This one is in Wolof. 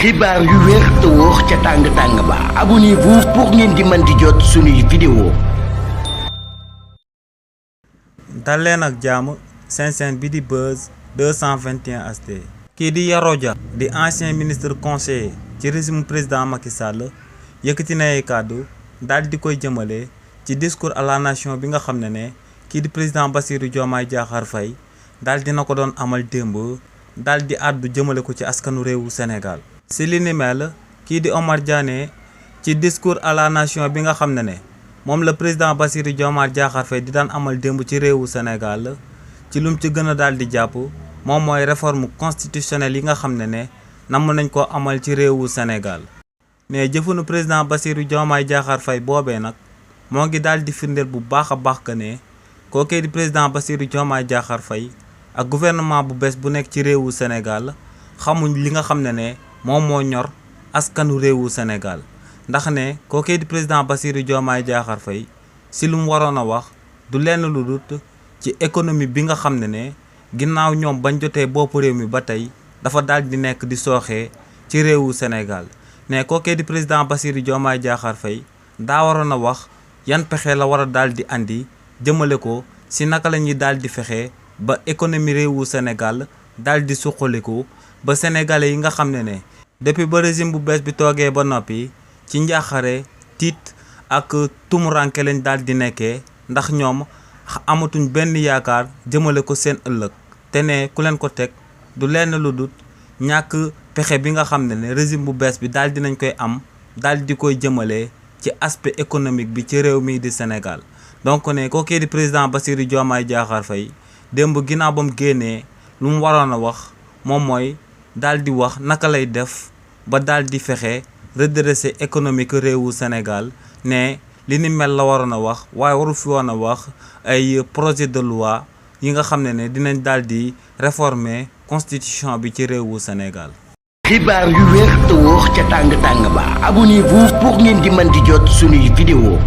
xibaar yu wér te wóor ca tàng ba abonnez-vous pour ngeen di mën di jot suñuy vidéo. dal leen ak jàmm seen chaîne bi di Buzz 221 HD. kii di Yoro Dia di ancien ministre conseiller ci régime président Macky Sall yëkkati na ay kàddu daal di koy jëmale ci discours à la nation bi nga xam ne kii di président Bassirou Diomaye Diakhar Faye daal dina ko doon amal démb daal di àddu jëmale ko ci askanu réewu Sénégal. si li ni mel kii di Omar Diané ci discours à la nation bi nga xam ne moom la président Bassirou Diomaye Diakhar Faye di daan amal démb ci réewu Sénégal ci lum ci gën a daal di jàpp moom mooy réforme constitutionnelle yi nga xam ne namm nañ ko amal ci réewu Sénégal. mais jëfunu président Bassirou Diomaye Diakhar Faye boobee nag moo ngi daal di firndeel bu baax a baax que ne kookee di président Bassirou Diomaye Diakhar Faye ak gouvernement bu bees bu nekk ci réewu Sénégal xamuñ li nga xam ne moom moo ñor askanu réewu Sénégal ndax ne kookee di président Bassirou Diomaye Diakhar Faye si lu mu waroon a wax du lenn lu dut ci économie bi nga xam ne ginnaaw ñoom bañ jotee bopp réew mi ba tey dafa daal di nekk di sooxee ci réewu Sénégal ne kookee di président Bassirou Diomaye Diakhar Faye daa waroon a wax yan pexe la war a daal di andi jëmale ko si naka la ñuy daal di fexe ba économie réewu Sénégal daal di suqaliku ba sénégalais yi nga xam ne depuis ba régime bu bees bi toogee ba noppi ci njaaxare tiit ak tumuranke lañ daal di nekkee ndax ñoom amatuñ benn yaakaar jëmale ko seen ëllëg te ne ku leen ko teg du lenn lu dut ñàkk pexe bi nga xam ne régime bu bees bi daal dinañ koy am daal di koy jëmale ci aspect économique bi ci réew mii di Sénégal. donc ne kookee di président Bassirou Diomaye Diakhar Faye démb ginnaaw ba mu génnee lu mu waroon a wax moom mooy daal di wax naka lay def ba daal di fexe redresser économique réewu Sénégal ne li ni mel la waroon a wax waaye waru fi woon a wax ay projet de loi yi nga xam ne dinañ daal di réformer constitution bi ci réewu Sénégal. xibaar yu wér te wóor ca tàng ba abonnez-vous pour ngeen di mën di jot suñuy vidéo.